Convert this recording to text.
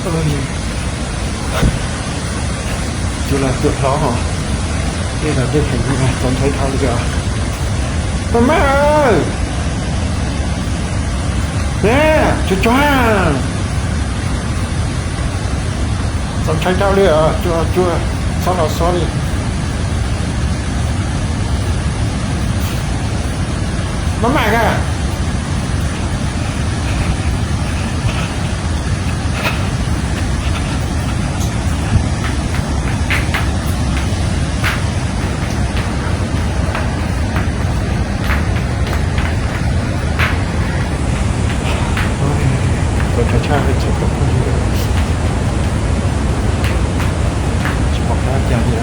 Tus los tuaj hlob ho, dej los dej heev, txaus ntshai dhau li os. Maj maj, ne, tsuag tsuag, txaus ntshai dhau li os, tsuag tsuag, xob los xob li. Maj maj kag. Txaus ntshai tshaj li, txaus ntshai tshaj li, tsis pom qab cas li.